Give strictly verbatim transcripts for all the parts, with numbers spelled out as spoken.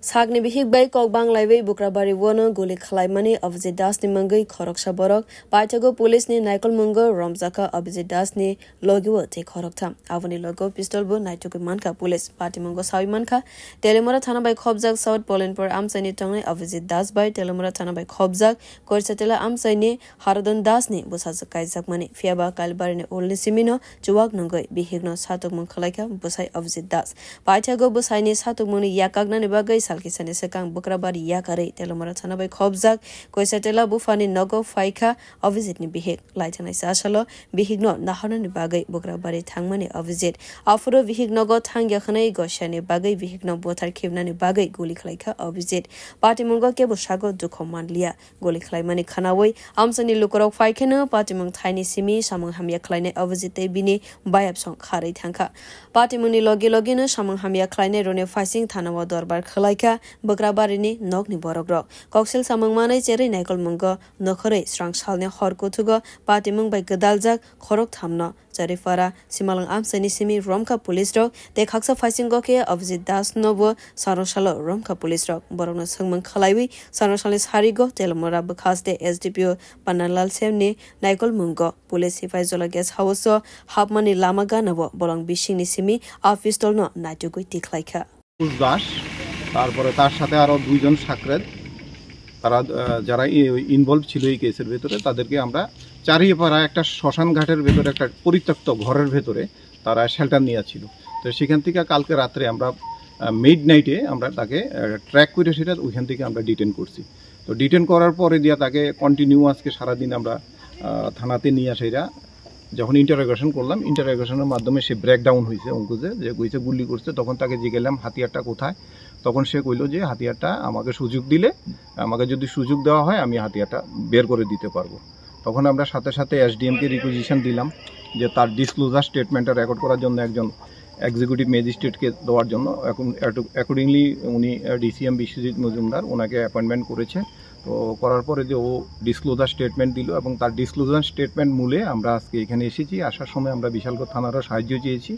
Sakni bihik bai kok banglaiwi Bukrabari wano guli khwlaimani Abhijit Das ni mungwi khoroksa borok paithago police ni naikolmungo romjakha. Abhijit Das ni logi o tei khoroktham, aboni logo pistol bo naitugwi mankha police. Patimungo sawi mankha, Telemura thana bai khopjak South Polenpur amchaini tongnai Abhijit Das bai Telemura thana bai khopjak Koisatela amchaini Haradon Das ni bwsajwk kaijakmani. Phiyaba Kailbari ni ulni simino chuwak nungwi bihikno satokmung khwlaikha bwsai Abhijit Das. Paithago bwsaini satokmungni yakaknani bagwi salkisani swkang Bukrabari yakarwi Telemura thana bai khopjak Koisatela buphani nogo phaikha Abhijit ni bihik. Laithanai chasalo bihikno naharnani bagwi Bukrabari thangmani Abhijit. Aphuru bihik nogo thangya hwnwi gosiani bagwi bihikno buthar khibnani bagwi guli khwlaikha Abhijit. Patimungo kebo sago dukho manliya. Guli khwlaimani khwnawi amchaini lukurok phaikheno patimung thaini simi samung hamya khwlainai Abhijit tei bini bayapsong kharwi thangkha. Patimungni logi logino samung hamya khwlainai roni phaising thanao dorbar khwlaikha Bukrabarini nokni borokrok. Koksil samung manwi cherwi naikolmungo nokhorwi srang salni hor kuthugo patimung bai gwdaljak khorokthamno Charipara, Simalwng amchaini simi romkha police rok, tei khaksa phaisingo khe Abhijit Das no bo Sarosalo romkha police rok. Borokno swngmung khwlaiwi Sarosalni sarigo Telemura bwkhaste S D P O Pannalal Semni naikolmungo police Sipaijola guest house o hapmani lama ganao bolong bisingni simi a pistol no naitugwi tikhlaikha. একুশ দাস, তারপরে তার সাথে আরও দুইজন সাকরেদ, তারা, আহ, যারা ই-, ইনভলভ ছিল এই কেসের ভেতরে, তাদেরকে আমরা চারিপাড়া একটা শ্মশান ঘাটের ভেতরে, একটা পরিত্যক্ত ঘরের ভেতরে তারা শেল্টার নেওয়া ছিল। তো সেখান থেকে কালকে রাত্রে আমরা, আহ, মিড নাইটে আমরা তাকে, আহ, ট্র্যাক করে সেটা ওইখান থেকে আমরা ডিটেন করছি। তো ডিটেন করার পরে দিয়া তাকে কন্টিনিউ আজকে সারাদিন আমরা, আহ, থানাতে নিয়ে আসে এরা। যখন ইন্টারোগেশন করলাম, ইন্টারোগেশনের মাধ্যমে সে ব্রেকডাউন হয়েছে, অঙ্কুজে যে কইছে গুলি করছে, তখন তাকে জিজ্ঞাসলাম হাতিয়ারটা কোথায়, তখন সে কইলো যে হাতিয়ারটা আমাকে সুযোগ দিলে, আমাকে যদি সুযোগ দেওয়া হয় আমি হাতিয়ারটা বের করে দিতে পারবো। তখন আমরা সাথে সাথে এসডিএম কে রিকুইজিশন দিলাম যে তার ডিসক্লোজার স্টেটমেন্টটা রেকর্ড করার জন্য একজন এক্সিকিউটিভ ম্যাজিস্ট্রেটকে দেওয়ার জন্য। এখন অ্যাকর্ডিংলি উনি, আহ, ডিসিএম বিশ্বজিৎ মজুমদার ওনাকে অ্যাপয়েন্টমেন্ট করেছে। তো করার পরে যে ও ডিসক্লোজার স্টেটমেন্ট দিল এবং তার ডিসক্লোজার স্টেটমেন্ট মূলে আমরা আজকে এখানে এসেছি। আসার সময় আমরা বিশালগড় থানারও সাহায্য চেয়েছি,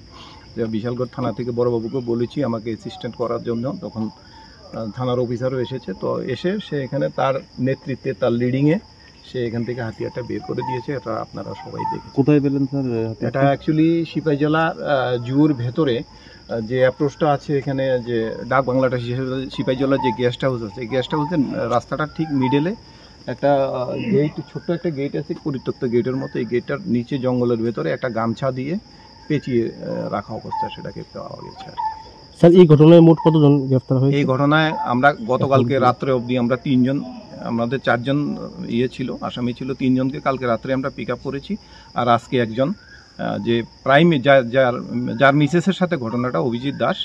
যে বিশালগড় থানা থেকে বড়বাবুকে বলেছি আমাকে অ্যাসিস্ট্যান্ট করার জন্য। তখন, আহ, থানার অফিসারও এসেছে। তো এসে সে এখানে তার নেতৃত্বে, তার লিডিংয়ে সে এখান থেকে হাতিয়ারটা বের করে দিয়েছে, এটা আপনারা সবাই দেখেছেন। কোথায় পেলেন স্যার, হাতিয়ারটা? এটা অ্যাকচুয়ালি সিপাহীজলা, আহ, জুর ভেতরে, আহ, যে অ্যাপ্রোচটা আছে এখানে, যে ডাক বাংলাটা সিপাহীজলা যে গেস্ট হাউস আছে, এই গেস্ট হাউসের, আহ, রাস্তাটা ঠিক মিডলে একটা, আহ, গেট, ছোট্ট একটা গেট আছে, পরিত্যক্ত গেটের মতো। এই গেটটার নিচে জঙ্গলের ভেতরে একটা গামছা দিয়ে পেঁচিয়ে, আহ, রাখা অবস্থা, সেটাকে পাওয়া গেছে আর কি। স্যার, এই ঘটনায় মোট কতজন গ্রেফতার হয়েছে? এই ঘটনায় আমরা গতকালকে এখন রাত্রে অবধি আমরা তিনজন, আমাদের চারজন ইয়ে ছিল, আসামি ছিল, তিনজনকে কালকে রাত্রে আমরা পিক আপ করেছি। আর আজকে একজন, আহ, যে প্রাইম, যার, যার, যার মিসেসের সাথে ঘটনাটা, অভিজিৎ দাস,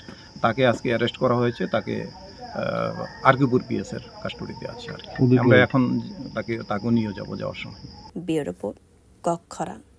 তাকে আজকে অ্যারেস্ট করা হয়েছে। তাকে, আহ, আরকিপুর পিএস এর কাস্টডিতে আছে আর কি। উদয়পুর। আমরা এখন তাকে, তাকেও নিয়ে যাব যাওয়ার সময়। Bureau Report, Kokkhorang.